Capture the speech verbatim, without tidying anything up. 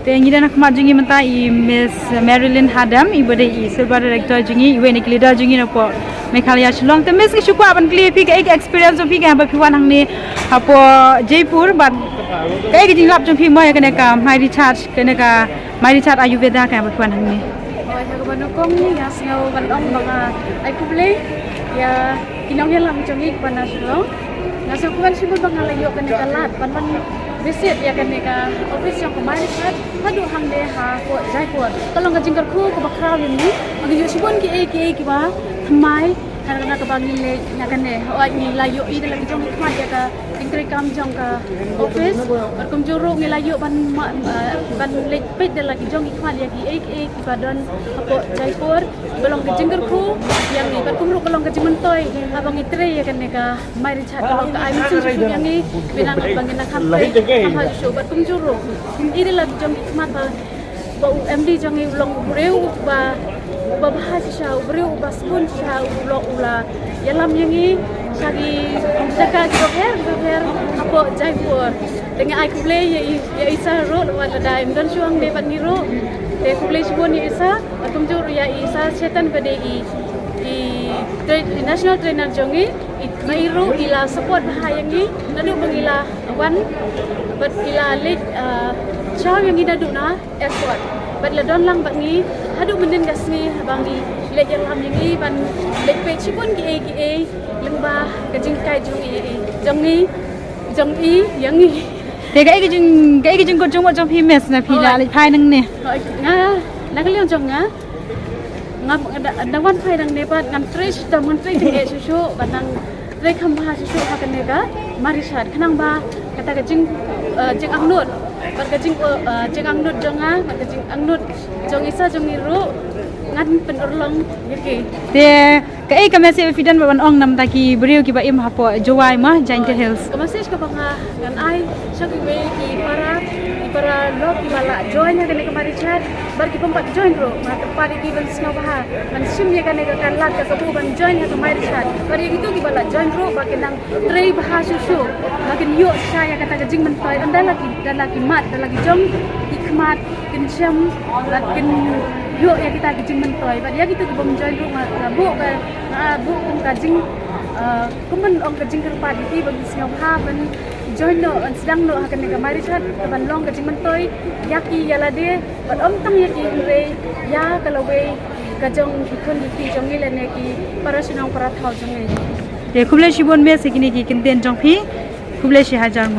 Te ngi don ha khmat jong ngi mynta i Miss Marilyn Hadam, i ba dei i Silver Director jong ngi, i wei na ki leader jong ngi napoh Meghalaya Shillong. Te Miss, ngi shu kwah ban kylli ïa phi kaei ka experience jong phi kaei ba phi wan hangne hapoh Jaipur, bad kaei ka jinglap jong phi mo ïa kane ka My Recharge, kane ka My Recharge Ayurveda kaei ba phi wan hangne. Oi, ha kaba nyngkong nga sngew ban ong ba nga ai khublei ïa ki nongïalam jong ngi kiba na Shillong. Nga sngewkmen shibun ba nga la ïoh kane ka lad ban wan visit ïa kane ka office jong ka My Recharge haduh hangne hapoh Jaipur. Ka long ka jingkyrkhu kaba khraw ïa ngi. Ngi ïoh shibun kiei kiei kiba thymmai ha kane kaba ngi leit na kane. Hooid, ngi la ïohi da la ki jong ki khmat ïa ka jingtrei kam jong ka office. Bad kumjuh ruh ngi la ïoh ban ma, ah, ban leit peit da la ki jong ki khmat ïa kiei kiei kiba don hapoh Jaipur. Ba long ka jingkyrkhu ïa ngi, bad kum ruh ka long ka jingmyntoi haba ngi trei ïa kane ka My Recharge, ka long ka ai mynsiem shisha ïa ngi, ba nang ba ngi nang kham trei kham bha shisha, bad kumjuh ruh i da la ki jong ki khmat ba, ba u M D jong ngi u long u briew uba, uba bha shisha, u briew uba sbun shisha, u long u la ïalam ïa ngi sha ki jaka kiba pher kiba pher hapoh Jaipur. Te nga ai khublei ïa i, ïa i Sir ruh, lada ym don shuh hangne bad ngi ruh. Te khublei shibun ïa i Sir. Bad kumjuh ruh ïa i Sir Chetan ba dei i, i, tra-, i national trainer jong ngi, i, ma i ruh i la support bha ïa ngi naduh ba ngi la wan, bad i la leit, ah, shaw ïa ngi naduh na airport. Bad la don lang bad ngi haduh mynnin ka sngi ba ngi leit ïalam ïa ngi ban leit peit shibun kiei kiei lyngba ka jinghikai jong i, jong ngi, jong i ïa ngi. Te kaei ka jing, kaei ka jingkut jingmut jong phi Miss, na phi la leit phai nangne? Hooid, nga na ka liang jong nga, nga da, da wan phai nangne bad ngan trei shitom, ngan trei tyngeh shuh shuh, bad ngan trei kham bha shuh shuh ha kane ka My Recharge, khnang ba kata ka jing, eh, jingangnud, bad ka jing, eh, jingangnud jong nga, bad ka jingangnud jong i Sir jong ngi ruh ngan pynurlong ïa ki. Te kaei ka message ba phi don ban ong na bynta ki briew kiba im hapoh Jowai mo, Jaintia Hills? Ka message kaba nga ngan ai sha kiwei ki para, ki paralok kiba la join ha kane ka My Recharge, bad ki bym pat join ruh, nga kyrpad ïa ki ban sngewbha ban shim ïa kane ka, ka lad ka kabu ban join ha ka My Recharge. Bad ïa kito kiba la join ruh ba kin nang trei bha shuh shuh, ba kin ïoh shisha ïa kata ka jingmyntoi, ynda la ki, da la ki mat, da la ki jong ki khmat kin shem, bad kin ïoh ïa kita ki jingmyntoi. Bad ïa kito ki bym join ruh nga, nga buh ka, nga buh kum ka jing, eh, kum ban ong ka jingkyrpad ïa ki ba ki sngewbha ban join noh, ban sdang noh ha kane ka My Recharge, ka ban long ka jingmyntoi ïa ki ïa lade, bad ym tang ïa ki hynrei ïa ka lawei ka jong ki khun ki kti jong ngi lane ki para shnong para thaw jong ngi. Te khublei shibun Miss ïa kine ki kyntien jong phi. Khublei shihajar nguh.